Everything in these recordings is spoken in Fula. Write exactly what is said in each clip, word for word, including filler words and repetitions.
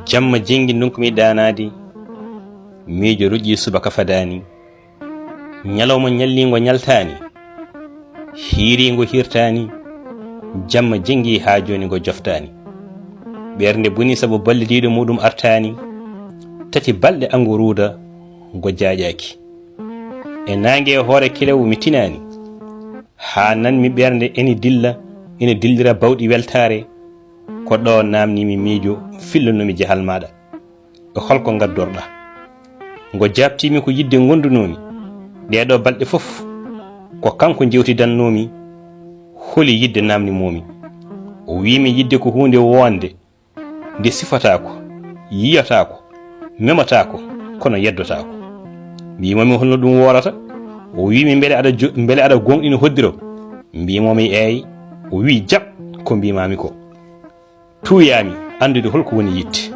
Jamma jengi ndunku mi ɗaanaade, miijo ruƴƴi subaka fadaani. Ñalawma ñalliingo ñaltaani, hiiriingo hirtaani, jamma jengi haa jooni ngo joftaani. Ɓernde boni sabu ballidiiɗo muuɗum artaani, tati balɗe ango ruuda ngo jaaƴaaki. E naange e hoore kelew mi tinaani, haa nan mi ɓernde ene dilla, ene dillira bawɗi weltaare, ko ɗo naamnimi miijo, fillunumi jahal maaɗa. E holko ngaddorɗa? Ngo jaabtimi ko yidde ngondunoomi. Ɗeeɗo balɗe fof, ko kanko njewtidannoomi, holi yidde naamnimoomi. O wiimi yidde ko huunde woonde, nde sifataako, yiyataako, memataako, kono yeddotaako. Mbimomi holno ɗum woorata? O wiimi mbele aɗa jo-, mbele aɗa gooŋɗini hoddiro? Mbimomi eey. O wii jaɓ ko mbimami ko. Tuuyaami anndude holko woni yidde.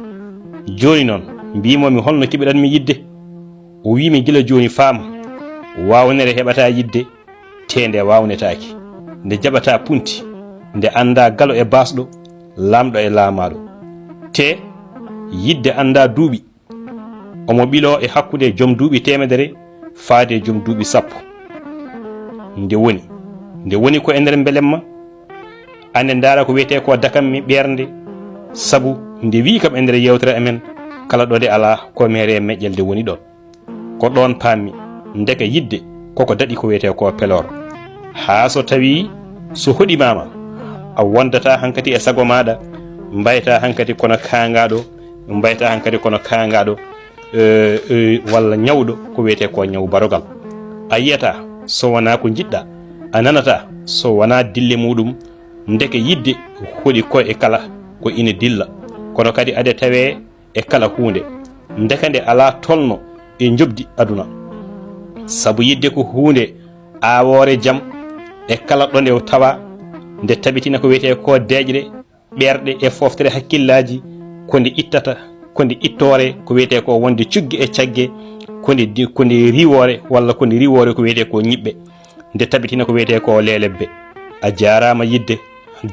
Jooni noon, mbimomi holno keɓiɗanmi yidde? O wiimi gila jooni faam, waawnere heɓata yidde, tee nde waawnetaake. Nde jaɓata punti, nde annda galo e baasɗo, laamɗo e laamaaɗo. Tee yidde annda duuɓi. Omo ɓiloo e hakkunde joom duuɓi teemedere faade e joom duuɓi sappo. Nde woni, nde woni ko e nder mbelemma, ande ndaara ko wiyetee ko dakam mi ɓernde, sabu nde wii kam e nder yeewtere amen, kala ɗo nde alaa, ko meere e meƴƴel nde woni ɗoon. Ko ɗoon paammi, ndeke yidde koko daɗi ko wiyetee ko peloor. Haa so tawii so hoɗimaama, a wondataa hankati e sago maaɗa, mbaytaa hankati kono kaangaaɗo, mbaytaa hankati kono kaangaaɗo, eh, eh, walla ñawɗo ko wiyetee ko ñaw barogal. A yiyataa so wonaa ko njiɗɗaa, a nanataa so wonaa dille muuɗum. Ndeke yidde hoɗi ko e kala ko ina dilla, kono kadi ade tawee e kala huunde. Ndeke nde alaa tolno e njoɓdi aduna. Sabu yidde ko huunde aawoore jam e kala ɗo nde tawa, nde tabitina ko wiyetee ko deeƴre ɓerɗe e fooftere hakkillaaji, ko nde ittata, ko nde ittoore ko wiyetee ko wonde cugge e cagge, ko nde di-, ko nde riiwoore walla ko nde riiwoore ko wiyetee ko ñiɓɓe, nde tabitina ko wiyetee ko leelebbe. A jaaraama yidde,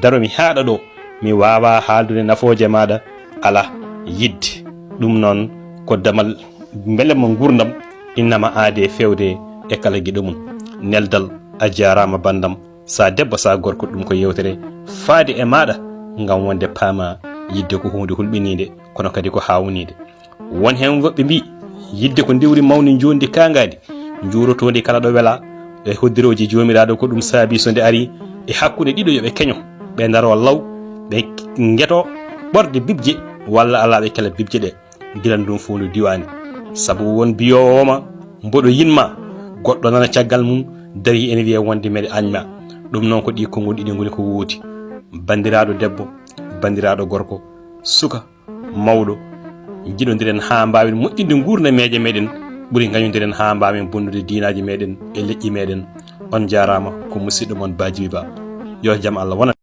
daro mi haaɗa ɗo, mi waawaa haaldude nafooje maaɗa, alaa yidde. Ɗum noon ko damal mbelemma nguurndam, innama aade feewde e kala giɗo mum. Neldal, a jaaraama banndam. Sa debbo, sa gorko, ɗum ko yeewtere faade e maaɗa, ngam wonde paama yidde ko huunde hulɓiniinde, kono kadi ko haawnide. Won heen woɓɓe mbii, yidde ko ndiwri mawni njondi kaangaadi, njuurotoondi kala ɗo wela. E hoddirooji Joomiraaɗo ko ɗum saabi so nde ari e hakkunde ɗiɗo yo ɓe keño, ɓe ndaro law, ɓe ngeto ɓorde bibje walla alaa ɓe kela bibje ɗe. Gila ndun fof no diwani. Sabu won biyoowo ma, mboɗo yinma, goɗɗo nana caggal mum, dari ene wiya wonde mbeɗa añma. Ɗum noon ko ɗi konguɗi ɗiɗi ngoni ko wooti. Banndiraaɗo debbo, banndiraaɗo gorko, suka, mawɗo, njiɗodiren haa mbaawen moƴƴinde nguurnameeje meɗen, ɓuri ngañodiren haa mbaawen bonnude diinaaji meɗen e leƴƴi meɗen. On njaaraama, ko musidɗo mon Ba Jibi Ba. Yo jam Allah wonan.